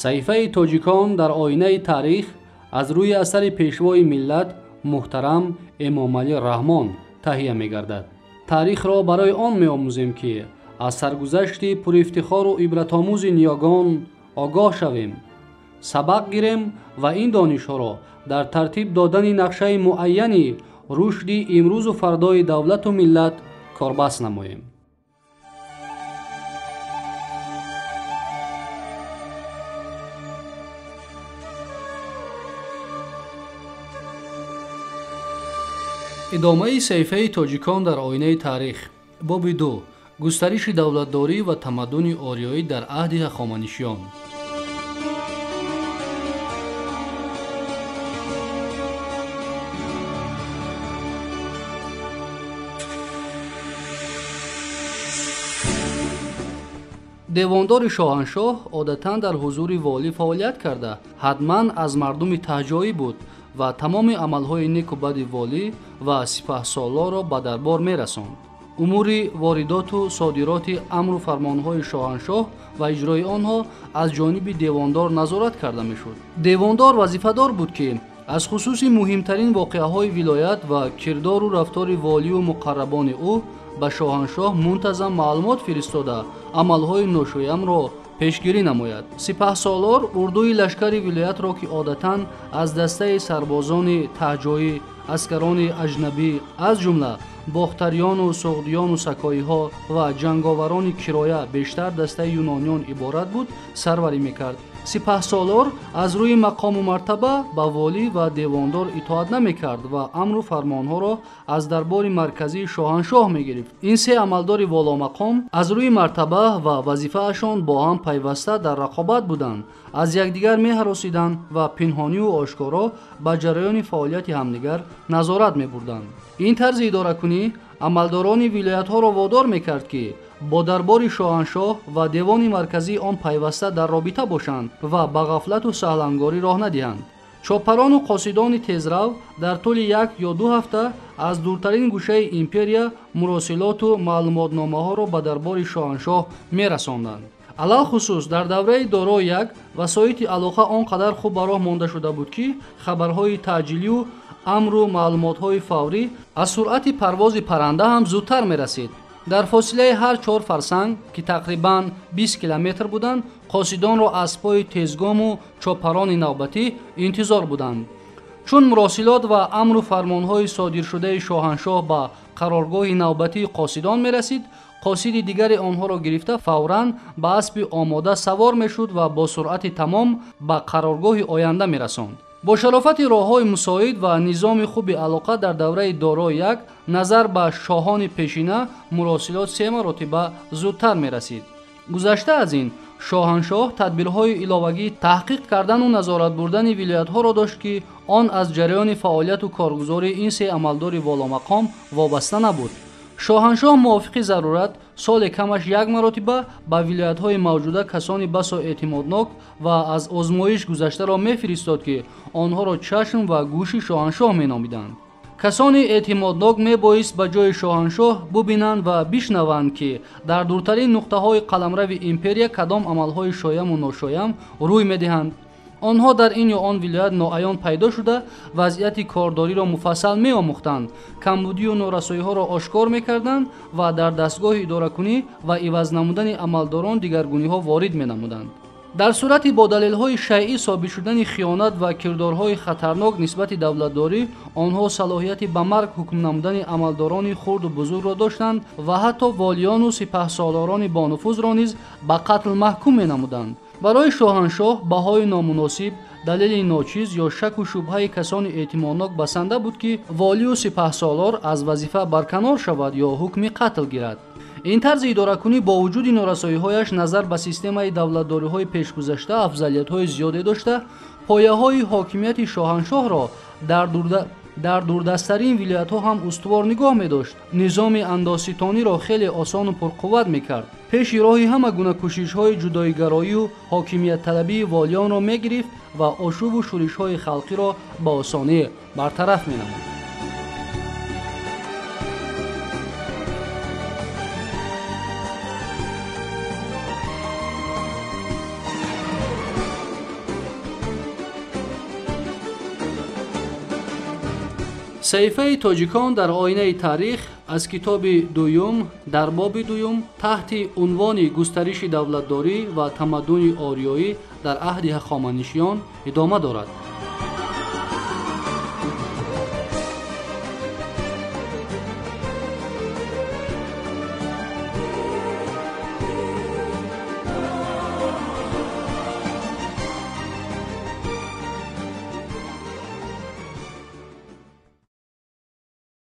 Саҳифаи тоҷикон дар оинаи таърих аз рӯи асари пешвои миллат муҳтарам Эмомалӣ Раҳмон таҳия мегардад. Таърихро барои он меомӯзем, ки аз саргузашти пурифтихору ибратомӯзи ниёгон огоҳ шавем, сабақ гирем ва ин донишҳоро дар тартиб додани нақшаи муайяни рушди имрӯзу фардои давлату миллат корбаст намоем. Идомаи саҳифаи тоҷикон дар оинаи таърих. Боби 2. Густариши давлатдорӣ ва тамаддуни ориёӣ дар аҳди ҳахоманишиён. Девондори шоҳаншоҳ одатан дар ҳузури волӣ фаъолият карда, ҳатман аз мардуми таҳҷоӣ буд ва тамоми амалҳои неку бади волӣ ва сипаҳсолорро ба дарбор мерасонд. Умури воридоту содироти амру фармонҳои шоҳаншоҳ ва иҷрои онҳо аз ҷониби девондор назорат карда мешуд. Девондор вазифадор буд, ки аз хусуси муҳимтарин воқеаҳои вилоят ва кирдору рафтори волию муқаррабони ӯ ба шоҳаншоҳ мунтазам маълумот фиристода, амалҳои ношоямро пешгирӣ намояд. Сипаҳсолор урдуи лашкари вилоятро, ки одатан аз дастаи сарбозони таҳҷоӣ, аскарони аҷнабӣ, аз ҷумла бохтариёну суғдиёну сакоиҳо ва ҷанговарони кироя, бештар дастаи юнониён иборат буд, сарварӣ мекард. Сипаҳсолор аз рӯи мақому мартаба ба волӣ ва девондор итоат намекард ва амру фармонҳоро аз дарбори марказии шоҳаншоҳ мегирифт. Ин се амалдори воломақом аз рӯи мартаба ва вазифаашон бо ҳам пайваста дар рақобат буданд, аз якдигар меҳаросиданд ва пинҳонию ошкоро ба ҷараёни фаъолияти ҳамдигар назорат мебурданд. Ин тарзи идоракунӣ амалдорони вилоятҳоро водор мекард, ки бо дарбори шоҳаншоҳ ва девони марказии он пайваста дар робита бошанд ва ба ғафлату саҳлангорӣ роҳ надиҳанд. Чопарону қосидони тезрав дар тӯли як ё ду ҳафта аз дуртарин гӯшаи империя муросилоту маълумотномаҳоро ба дарбори шоҳаншоҳ мерасонданд. Алалхусус дар давраи Доро як васоити алоқа он қадар хуб ба роҳ монда шуда буд, ки хабарҳои таъҷилию амру маълумотҳои фаврӣ аз суръати парвози парранда ҳам зудтар мерасид. Дар фосилаи ҳар 4 фарсанг, ки тақрибан 20 километр буданд, қосидонро аспҳои тезгому чопарони навбатӣ интизор буданд. Чун муросилот ва амру фармонҳои содиршудаи шоҳаншоҳ ба қароргоҳи навбатии қосидон мерасид, қосиди дигари онҳоро гирифта фавран ба аспи омода савор мешуд ва бо суръати тамом ба қароргоҳи оянда мерасонд. Бо шарофати роҳҳои мусоид ва низоми хуби алоқа дар давраи Доро як назар ба шоҳони пешина муросилот 3 маротиба зудтар мерасид. Гузашта аз ин, шоҳаншоҳ тадбирҳои иловагӣ таҳқиқ кардану назорат бурдани вилоятҳоро дошт, ки он аз ҷараёни фаъолияту коргузории ин се амалдори воломақом вобаста набуд. Шоҳаншоҳ мувофиқи зарурат соле камаш як маротиба ба вилоятҳои мавҷуда касони басо эътимоднок ва аз озмоиш гузаштаро мефиристод, ки онҳоро чашм ва гӯши шоҳаншоҳ меномиданд. Касони эътимоднок мебоист ба ҷои шоҳаншоҳ бубинанд ва бишнаванд, ки дар дуртарин нуқтаҳои қаламрави империя кадом амалҳои шояму ношоям рӯй медиҳанд. Онҳо дар ин ё он вилоят ноаён пайдо шуда, вазъияти кордориро муфассал меомӯхтанд, камбудию норасоиҳоро ошкор мекарданд ва дар дастгоҳи идоракунӣ ва иваз намудани амалдорон дигаргуниҳо ворид менамуданд. Дар сурати бо далелҳои шайъӣ собит шудани хиёнат ва кирдорҳои хатарнок нисбати давлатдорӣ, онҳо салоҳияти ба марг ҳукм намудани амалдорони хурду бузургро доштанд ва ҳатто волиёну сипаҳсолорони бонуфузро низ ба қатл маҳкум менамуданд. Барои шоҳаншоҳ баҳои номуносиб, далели ночиз ё шаку шубҳаи касони эътимоднок басанда буд, ки волию сипаҳсолор аз вазифа барканор шавад ё ҳукми қатл гирад. Ин тарзи идоракунӣ бо вуҷуди норасоиҳояш назар ба системаи давлатдориҳои пешгузашта афзалиятҳои зиёде дошта, пояҳои ҳокимияти шоҳаншоҳро дар дурдасттарин вилоятҳо ҳам устувор нигоҳ медошт. Низоми андозситониро хеле осону пурқувват мекард. Пеши роҳи ҳама гуна кӯшишҳои ҷудоигароию ҳокимиятталабии волиёнро мегирифт ва ошӯбу шӯришҳои халқиро ба осонӣ бартараф менамуд. Саҳифаи тоҷикон дар оинаи таърих аз китоби дуюм дар боби дуюм таҳти унвони густариши давлатдорӣ ва тамаддуни ориёӣ дар аҳди ҳахоманишиён идома дорад.